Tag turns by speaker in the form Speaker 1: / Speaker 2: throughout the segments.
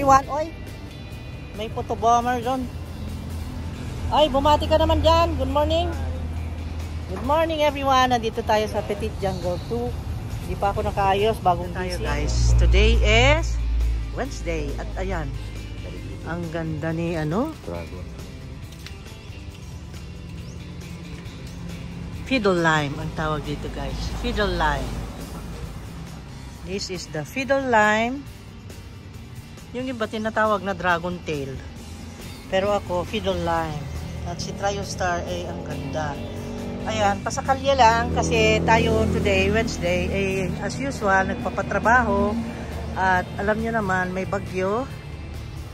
Speaker 1: everyone. Oy, may photo bomber doon. Ay, bumati ka naman dyan. Good morning. Good morning everyone. Nandito tayo sa Petit Jungle 2. Hindi pa ako nakaayos. Bagong tayo guys. Today is Wednesday. At ayan, ang ganda ni dragon. Fiddle lime ang tawag dito guys. Fiddle lime. This is the fiddle lime. Yung iba tinatawag na dragon tail. Pero ako, fiddle lime. At si Triostar ay ang ganda. Ayan, pasakalya lang kasi tayo today, Wednesday, as usual, nagpapatrabaho. At alam nyo naman, may bagyo.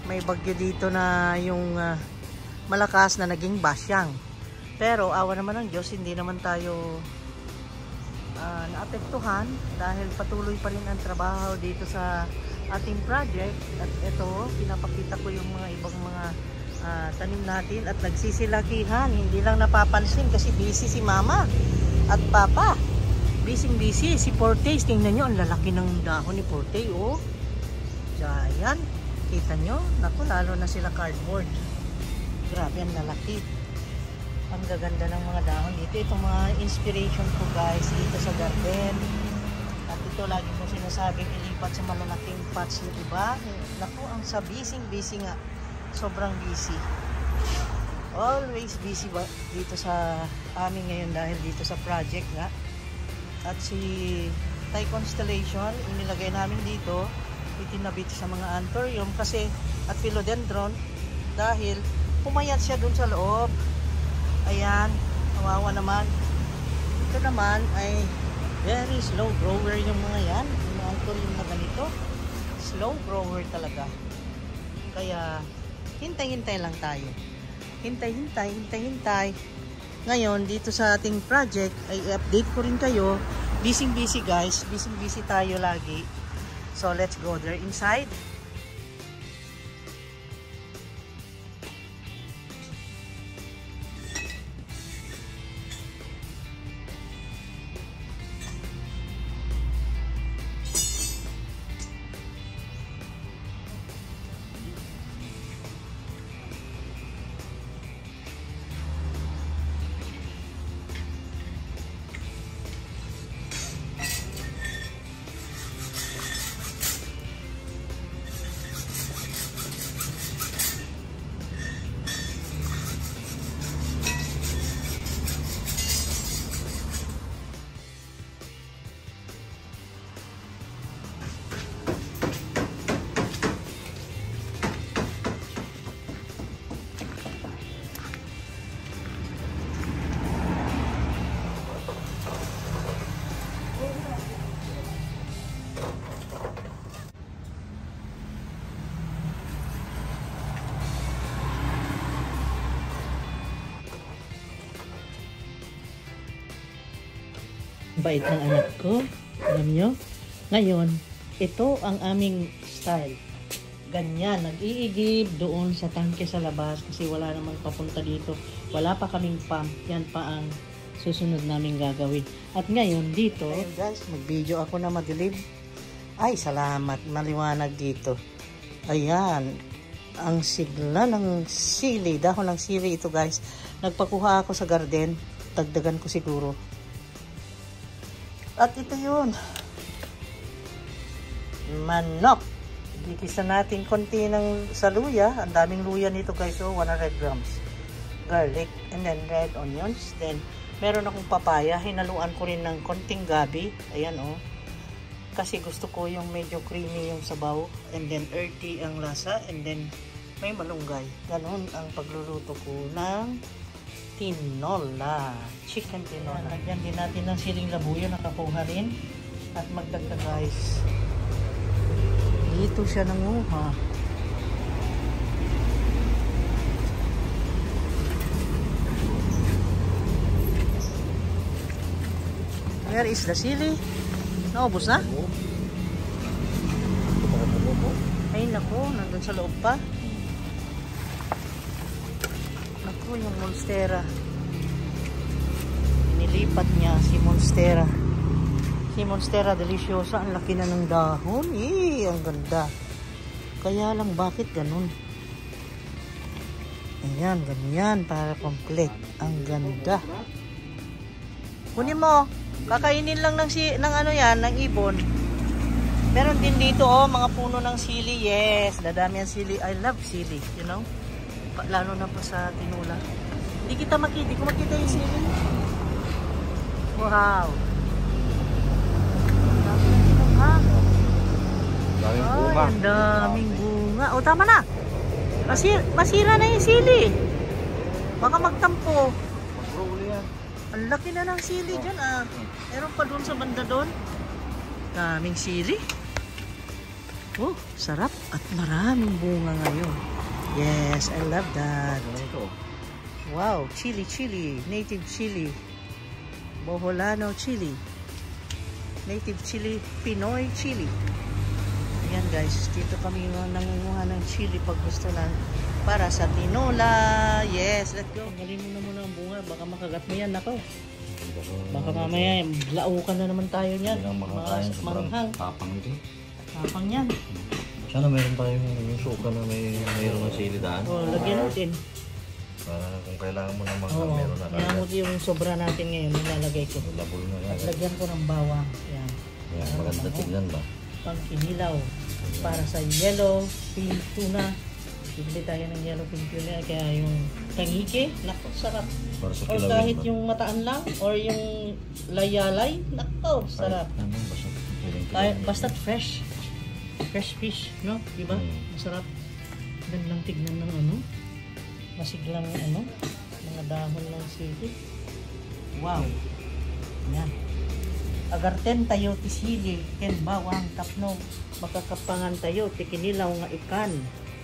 Speaker 1: May bagyo dito na yung malakas na naging basyang. Pero awa naman ng Diyos, hindi naman tayo naapektuhan dahil patuloy pa rin ang trabaho dito sa ating project. At ito, pinapakita ko yung mga ibang mga tanim natin at nagsisilakihan. Hindi lang napapansin kasi busy si mama at papa. Busy si Porte. Tingnan nyo, ang lalaki ng dahon ni Porte. Oh, giant. Kita nyo? Naku, lalo na sila cardboard. Grabe, ang lalaki. Ang gaganda ng mga dahon dito. Itong mga inspiration ko guys dito sa garden. At ito lagi mo sinasabing ilipat sa malalaking pots yung iba. Naku, ang sa busy nga. Sobrang busy. Always busy ba dito sa amin ngayon dahil dito sa project nga. At si Thai Constellation, inilagay namin dito, itinabit sa mga anthurium kasi at philodendron dahil pumayat siya dun sa loob. Ayan, kawawa naman. Ito naman ay very slow grower yung mga yan. Yung anthurium na ganito. Slow grower talaga. Kaya hintay-hintay lang tayo. Hintay. Ngayon, dito sa ating project, ay update ko rin kayo. Busy guys. Busy tayo lagi. So, let's go there inside. Bait ng anak ko. Alam nyo? Ngayon, ito ang aming style. Ganyan, nag-iigib doon sa tangke sa labas kasi wala namang papunta dito. Wala pa kaming pump. Yan pa ang susunod namin gagawin. At ngayon, dito, ayun guys, mag-video ako na madilim. Ay, salamat. Maliwanag dito. Ayan. Ang sigla ng sili. Dahon ng sili ito guys. Nagpakuha ako sa garden. Dagdagan ko siguro. At ito yun. Manok. Gigisa natin konti ng sa luya. Ang daming luya nito guys. So, 100 grams. Garlic. And then red onions. Then, meron akong papaya. Hinaluan ko rin ng konting gabi. Ayan oh. Kasi gusto ko yung medyo creamy yung sabaw. And then, earthy ang lasa. And then, may malunggay. Ganon ang pagluluto ko ng tinola. Chicken tinola. Lagyan din natin ng siling labuyo. Nakakuha rin. At magdagdag guys. Dito siya nanguha. Where is the sili? Naubos na? Ay naku, nandun sa loob pa. Naku, yung monstera. Nilipat niya si monstera. Si monstera deliciosa. Ang laki na ng dahon. Ang ganda. Kaya lang bakit ganun? Ayan, ganyan para complete. Ang ganda. Kunin mo. Kakainin lang ng ano yan, ng ibon. Meron din dito mga puno ng sili. Yes, dadami ang sili. I love sili, you know. Lalo na pa sa tinola. Hindi ko makita yung sili. Wow.
Speaker 2: Daming bunga.
Speaker 1: Ang daming bunga. O, tama na. Masira na yung sili. Baka magtampo.
Speaker 2: Mag-roll yan.
Speaker 1: Ang laki na ng sili dyan Meron pa doon sa banda doon. Daming sili. Oh, sarap. At maraming bunga ngayon. Yes, I love that. Wow, chili. Native chili. Boholano chili. Native chili, Pinoy chili. Ayan guys, dito kami nangunguha ng chili pag gusto lang para sa tinola. Yes, let's go. Tanggalin mo na muna ang bunga, baka makagat mo yan ako. Baka mamaya laukan na naman tayo niyan. Manghang. Tapang yan.
Speaker 2: Sana meron tayong yung suka na mayroon ng sili daan.
Speaker 1: Lagyan natin.
Speaker 2: Para kung kailangan mo ng mga meron na
Speaker 1: kagad. Yung sobra natin ngayon, nilalagay ko.
Speaker 2: Labol na kagad.
Speaker 1: At lagyan ko ng bawang. Yan.
Speaker 2: Yan, maganda tignan ba?
Speaker 1: Pang kinilaw. Para sa yellow pink tuna. Bibili tayo ng yellow pink tuna. Kaya yung tangike, naku, sarap.
Speaker 2: Para sa
Speaker 1: or
Speaker 2: kilawin
Speaker 1: kahit
Speaker 2: ba?
Speaker 1: yung mataan lang, or yung layalay, naku, sarap. Basta fresh. Fresh fish, no? Diba? Masarap. Gandang tignan ng masiglang mga dahon ng sili. Wow. Yan. Agarten tayo ti sili, ken bawang tapno, makakapangan tayo ti kinilaw nga ikan.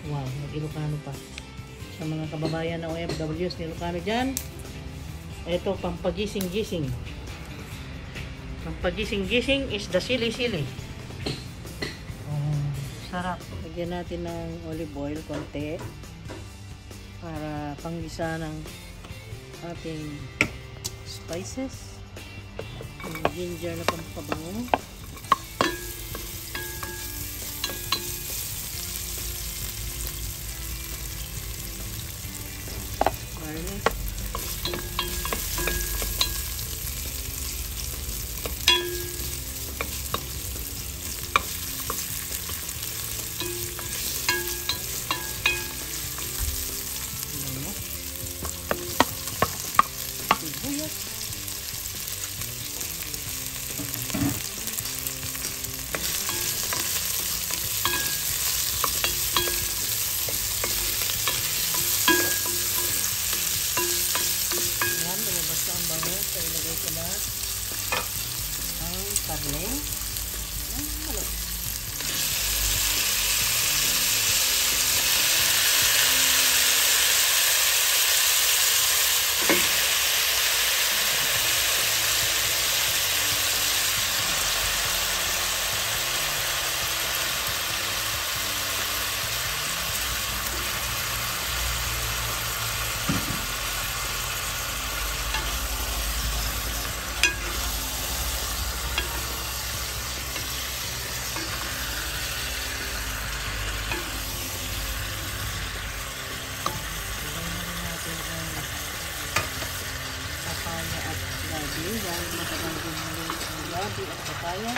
Speaker 1: Wow, nag-Ilocano pa. Sa mga kababayan na OFWs ni Ilocano dyan, ito pampagising-gising. Pampagising-gising is the sili-sili. Sarap. Lagyan natin ng olive oil konti para panggisa ng ating spices. Yung ginger na pampabango. Garlic. Karne. Dahil matagal din ng gabi at papaya.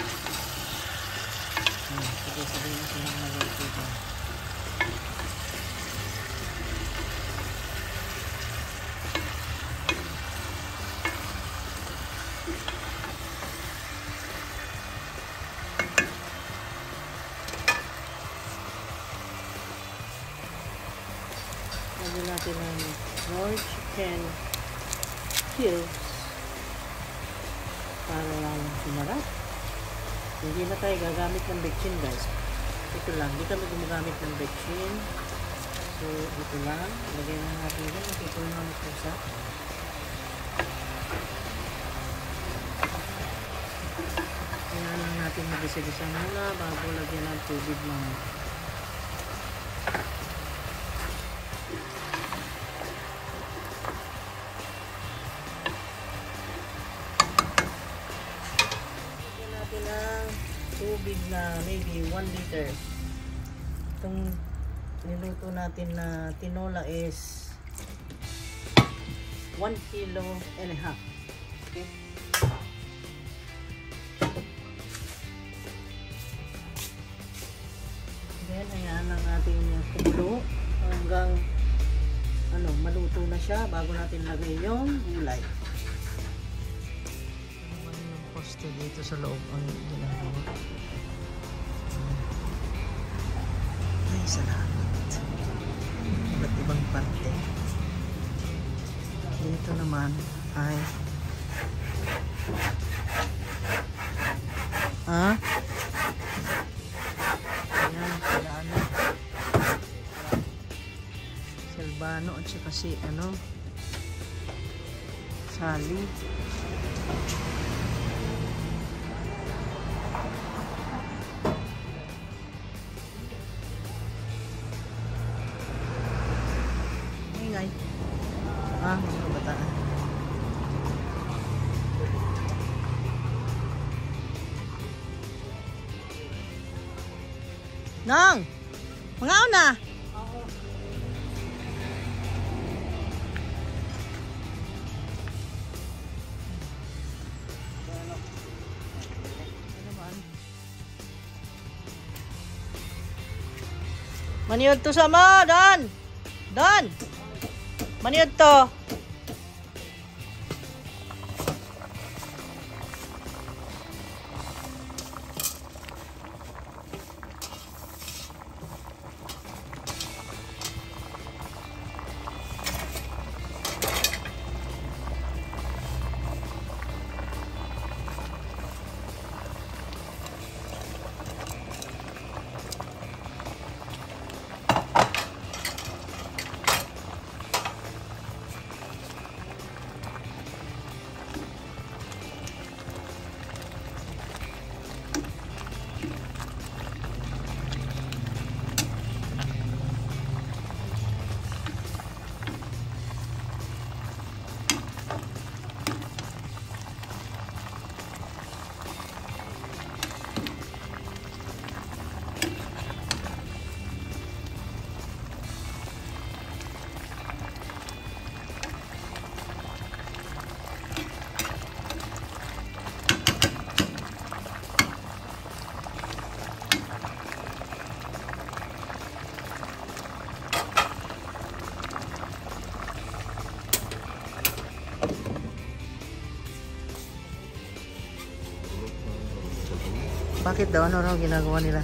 Speaker 1: Sabay-sabay na silang maluto dyan. Lagyan natin ng raw chicken cubes para lang sumarap. Hindi na tayo gagamit ng bechin guys. Ito lang, hindi kami gumagamit ng bechin. So ito lang, lagyan na natin dyan. Ito na ang pusa. Kaya lang natin magisa-gisa muna bago lagyan ng tubig mga. Tubig na maybe 1 liter. itong niluto natin na tinola is 1.5 kilo. Okay. Then, hayaan lang natin yung kumulo hanggang maluto na siya bago natin lagay yung gulay. Yung poste dito sa loob ang ginagawa. Ay, salamat. Iba't ibang parte. Dito naman ay ayan, pala Silvano at saka si Sally. Ingay. Mga kabataan. Nong! Mga una! Maniod to sa mo, Don! Don! Maniod to! Bakit daw? Ano raw ginagawa nila?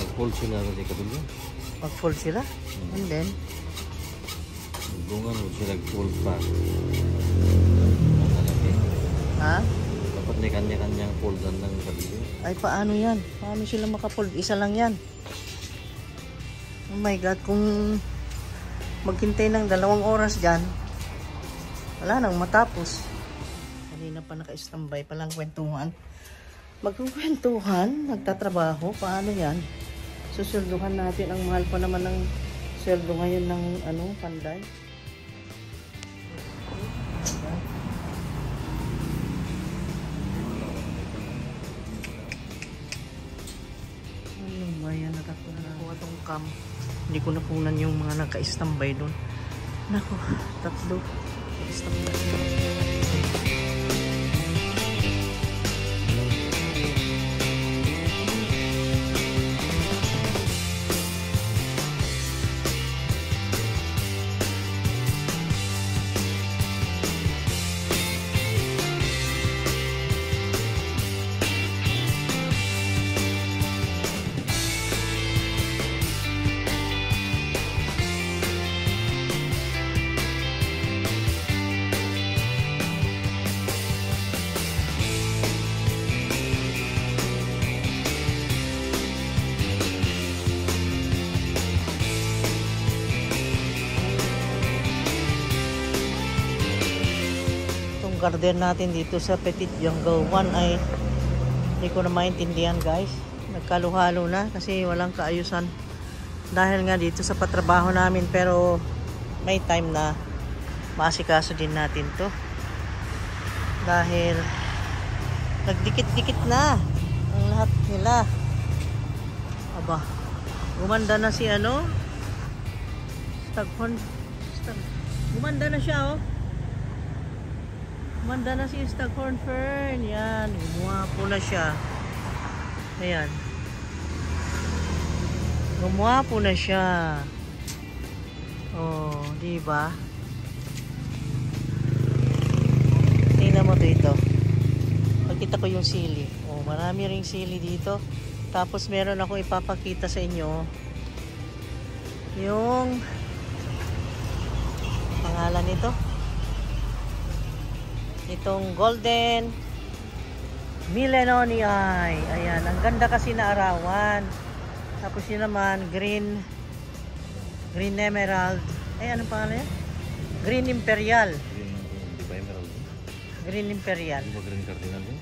Speaker 2: Mag-fold sila rin kabila.
Speaker 1: Mag-fold sila? And then?
Speaker 2: Bungan mo sila fold pa.
Speaker 1: Ha?
Speaker 2: Dapat may kanya-kanyang foldan ng kabila.
Speaker 1: Ay, paano yan? Paano sila makafold? Isa lang yan. Oh my God, kung maghintay ng 2 oras dyan, wala nang matapos. Kanina pa naka-standby palang kwentuhan. Magkukwentuhan, nagtatrabaho, paano yan? Susulduhan natin, ang mahal pa naman ng sweldo ngayon ng panday. Ano ba yan? Nakuha tong cam. Hindi ko napunan yung mga naka-standby doon. Naku, 3. Naka-standby. Garden natin dito sa Petit Jungle 1 ay hindi ko na maintindihan, guys. Nagkaluhalo na kasi walang kaayusan dahil nga dito sa patrabaho namin, pero may time na maasikaso din natin to dahil nagdikit-dikit na ang lahat nila. Aba, Gumanda na si ano? Staghorn. Gumanda na siya, oh. Gumanda na si Staghorn Fern. Yan. Gumuwapo na siya. Ayan. Gumuwapo na siya. Oh, di ba? Tingnan mo dito. Pagkita ko yung sili. Oh, marami ring sili dito. Tapos meron ako ipapakita sa inyo yung pangalan nito. Itong golden Milenoni ay. Ayan, ang ganda kasi na arawan. Tapos yun naman green emerald. Ay, anong pangalan yan? Green Imperial.
Speaker 2: Di ba emerald?
Speaker 1: Green Imperial.
Speaker 2: Di ba green cardinal yun?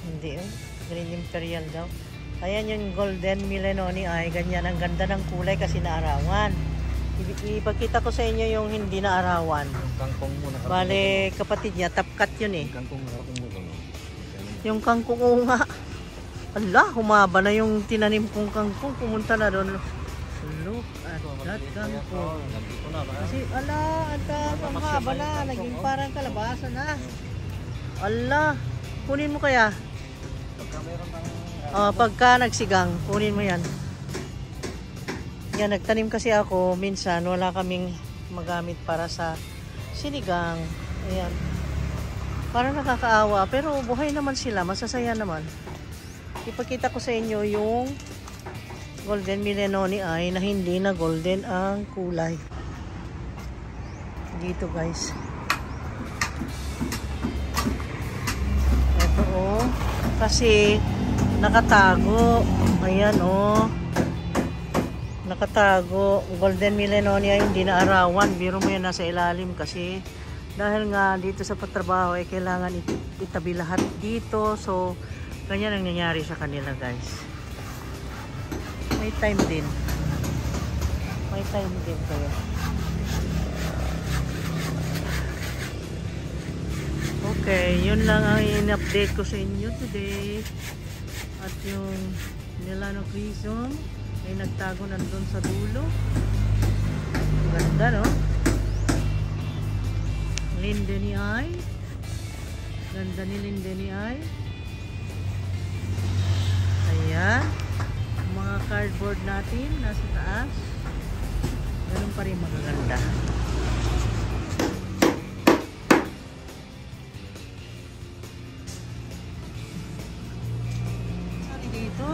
Speaker 1: Hindi, Green Imperial daw. Ayan yung golden Milenoni ay. Ganyan, ang ganda ng kulay kasi naarawan. Ipagkita ko sa inyo yung hindi naarawan.
Speaker 2: Kangkong muna.
Speaker 1: Bale, kapatid niya, top cut yun eh.
Speaker 2: Kangkong muna.
Speaker 1: Yung kangkong, oo nga. Ala, humaba na yung tinanim kong kangkong. Pumunta na doon. Look at that kangkong. Kasi, ala, ang haba na. Naging parang kalabasa na. Ala, kunin mo kaya? Pagka nagsigang, kunin mo yan. Yan, nagtanim kasi ako. Minsan, wala kaming magamit para sa sinigang. Ayan. Parang nakakaawa. Pero buhay naman sila. Masasaya naman. Ipakita ko sa inyo yung golden Milenoni ay na hindi na golden ang kulay. Dito guys. Ito oh. Kasi nakatago. Ayan oh. Nakatago. Golden Milenoni ay hindi na arawan. Biro mo yan nasa ilalim kasi dahil nga dito sa patrabaho ay kailangan itabi lahat dito. So, ganyan ang nangyari sa kanila guys. May time din. May time din kayo. Okay, yun lang ang in-update ko sa inyo today. At yung Milano Crimson ay nagtago nandun sa dulo. Ganda, no? Lindeni Eye. Ganda ni Lindeni Eye. Ayan. Mga cardboard natin nasa taas. Ganun pa rin magaganda. Dito.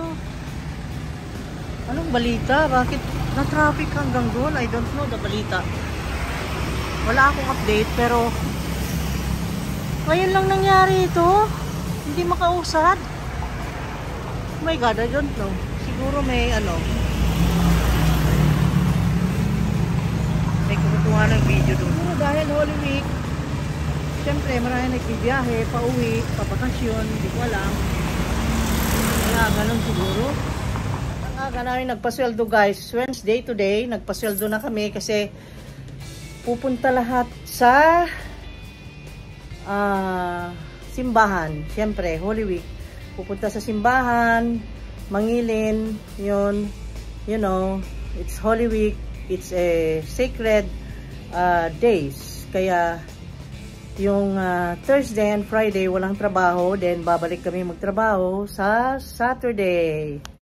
Speaker 1: Anong balita? Bakit na-traffic hanggang doon? I don't know the balita. Wala akong update pero ngayon lang nangyari ito. Hindi makausad. Oh my God, I don't know. Siguro may ano. May kumukuha ng video doon. Pero dahil Holy Week, siyempre marami nagbibiyahe, pauwi, papakasyon, hindi ko alam. Kaya ganun siguro. Ang aga namin nagpasweldo guys. Wednesday today, nagpasweldo na kami kasi pupunta lahat sa simbahan. Siyempre, Holy Week. Pupunta sa simbahan, mangilin, yun, you know, it's Holy Week, it's a sacred days. Kaya, yung Thursday and Friday, walang trabaho, then babalik kami magtrabaho sa Saturday.